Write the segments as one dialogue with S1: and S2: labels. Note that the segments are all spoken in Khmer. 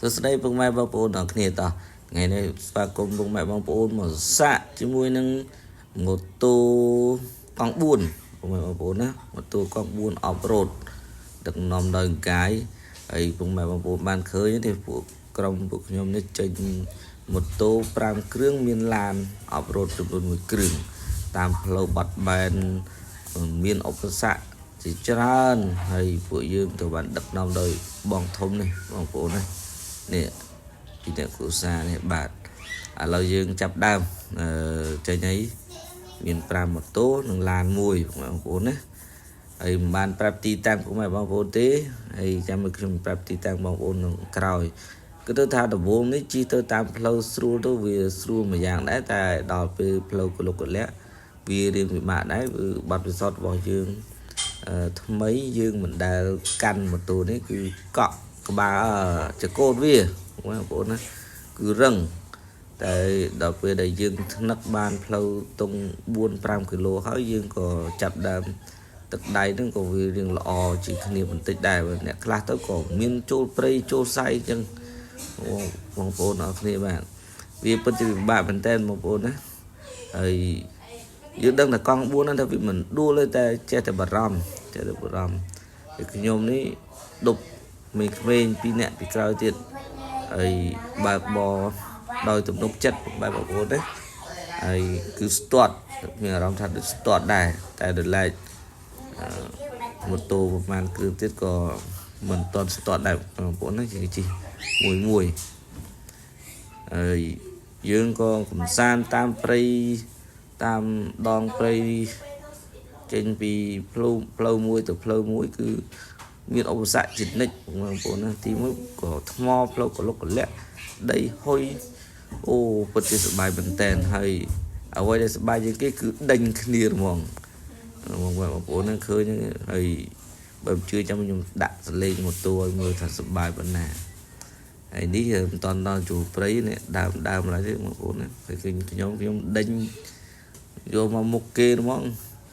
S1: សួស្តីពុកម៉ែបងប្អូនទាំងគ្នាតោះថ្ងៃនេះស្វាគមន៍ពុកម៉ែបងប្អូនមកសាកជាមួយនឹងម៉ូតូកង់4ពុកម៉ែបងប្អូនណាម៉ូតូកង់4 off road ដឹកនាំដោយកាយហើយពុកម៉ែបងប្អូនបានឃើញទេពួកក្រុមពួកខ្ញុំនេះចេញម៉ូតូ5គ្រឿងមានឡាន off road ចំនួន1គ្រឿងតាមផ្លូវបត់បែនមានឧបសគ្គជាច្រើនហើយពួកយើងទៅបានដឹកនាំដោយបងធំនេះបងប្អូនណានេះពីអ្នកគ្រួសារនេះបាទឥឡូវយើងចាប់ដើមអឺចេញអីមាន5ម៉ូតូនិងឡានមួយបងប្អូនណាហើយមិនបានប្រាប់ទីតាំងពុកម៉ែបងប្អូនទេហើយចាំមើលខ្ញុំប្រាប់ទីតាំងបងប្អូននឹងក្រោយគឺទៅថាដំបូងនេះជិះទៅតាមផ្លូវស្រួលទៅវាស្រួលមួយយ៉ាងដែរតែដល់ពេលផ្លូវកលុកកលាក់វារៀងពិបាកដែរគឺបទពិសោធន៍របស់យើងថ្មីយើងមិនដែលកាន់ម៉ូតូនេះគឺកក់ក្បាលចកូតវាបងប្អូនណាគឺរឹងតែដល់ពេលដែលយើងថ្នឹកបានផ្លូវតុង4 5គីឡូហើយយើងក៏ចាប់ដើមទឹកដៃហ្នឹងក៏វារៀងល្អជាងគ្នាបន្តិចដែរអ្នកខ្លះទៅក៏មានចូលព្រៃចូលសៃអញ្ចឹងបងប្អូនអរគ្នាបាទវាពិតជាពិបាកមែនតើបងប្អូនណាហើយយើងដឹងតែកង់4ហ្នឹងថាវាមិនដួលទេតែចេះតែបារម្ភចេះតែបារម្ភហើយខ្ញុំនេះដប់ក្មេងៗពីរនាក់ពីក្រោយទៀតហើយបើកបរដោយទំនុកចិត្តបែបបងប្អូនណាហើយគឺស្ទាត់មានអារម្មណ៍ថាដូចស្ទាត់ដែរតែដល់ឡែកម៉ូតូប្រហែលគ្រឿងទៀតក៏មិនតន់ស្ទាត់ដែរបងប្អូនណាជាងជិះមួយមួយហើយយើងក៏កំសាន្តតាមព្រៃតាមដងព្រៃចេញពីផ្លូវផ្លូវមួយទៅផ្លូវមួយគឺមានឧបសគ្គជានិច្ចបងប្អូនណាទីមួយក៏ថ្មផ្លូវកលុកកលាក់ដីហុយអូពិតជាសប្បាយមែនតែនហើយអ្វីដែលសប្បាយជាងគេគឺដេញគ្នាហ្មងបងប្អូនហ្នឹងឃើញហើយបើមិនជឿចាំខ្ញុំដាក់សលេងម៉ូតូឲ្យមើលថាសប្បាយប៉ុណ្ណាហើយនេះមិនតន់ដល់ចូលព្រៃនេះដើមដើមឡើយទេបងប្អូនណាឃើញខ្ញុំខ្ញុំដេញយកមកមុខគេហ្មង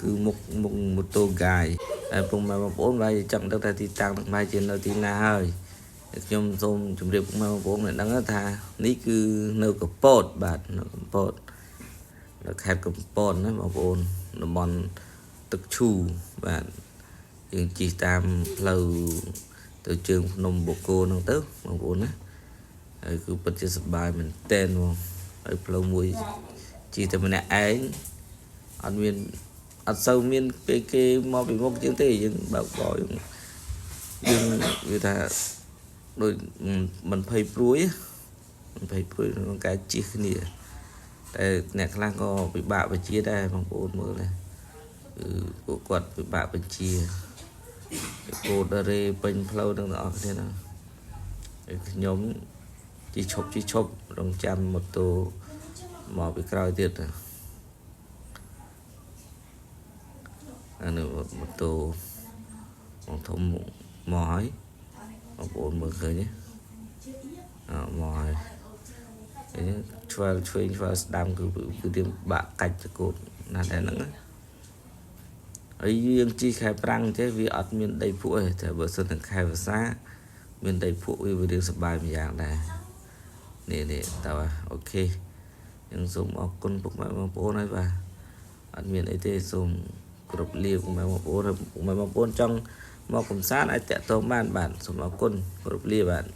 S1: គឺមុខមុខម៉ូតូហ្គាយហើយពុកម៉ែបងប្អូនបែរចង់ដឹងថាទីតាំងនឹងបែរជានៅទីណាហើយខ្ញុំសូមជម្រាបពុកម៉ែបងប្អូនឲ្យដឹងថានេះគឺនៅកពតបាទនៅកំពតនៅខេត្តកំពតណាបងប្អូនតំបន់ទឹកឈូបាទយើងជិះតាមផ្លូវទៅជើងភ្នំបូកូហ្នឹងទៅបងប្អូនណាហើយគឺពិតជាសប្បាយមែនទែនហ្មងហើយផ្លូវមួយជិះតែម្នាក់ឯងអត់មានអត់សូវមានពេលគេមកពីមុខជាងទេយើងបើកបរយើងយើងវាថាដូចមិនភ័យព្រួយមិនភ័យព្រួយក្នុងការជិះគ្នាតែអ្នកខ្លះក៏ពិបាកបញ្ជាដែរបងប្អូនមើលដែរគឺពួកគាត់ពិបាកបញ្ជាកូដរេពេញផ្លូវទាំងអស់គ្នាហ្នឹងហើយខ្ញុំជិះឈប់ជិះឈប់រងចាំម៉ូតូមកពីក្រោយទៀតអានេះម៉ូតូបងធំមកហើយបងប្អូនមើលឃើញទេអើមកហើយឆ្វេងឆ្វេងឆ្វេងស្ដាំគឺគឺទៀមបាក់កាច់ចកូតណាស់តែហ្នឹងណាហើយយើងជិះខែប្រាំងទេវាអត់មានដីភក់ទេតែបើសិនតែខែវស្សាមានដីភក់វាវារៀងសប្បាយម្យ៉ាងដែរនេះនេះតើOK យើងសូមអរគុណពុកម៉ែបងប្អូនហើយបាទអត់មានអីទេសូមគ្រប់លាពុកម៉ែបងប្អូនហើយពុកម៉ែបងប្អូនចង់មកកំសាន្តអាចតាក់ទងបានបាទសូមអរគុណគ្រប់លាបាទ។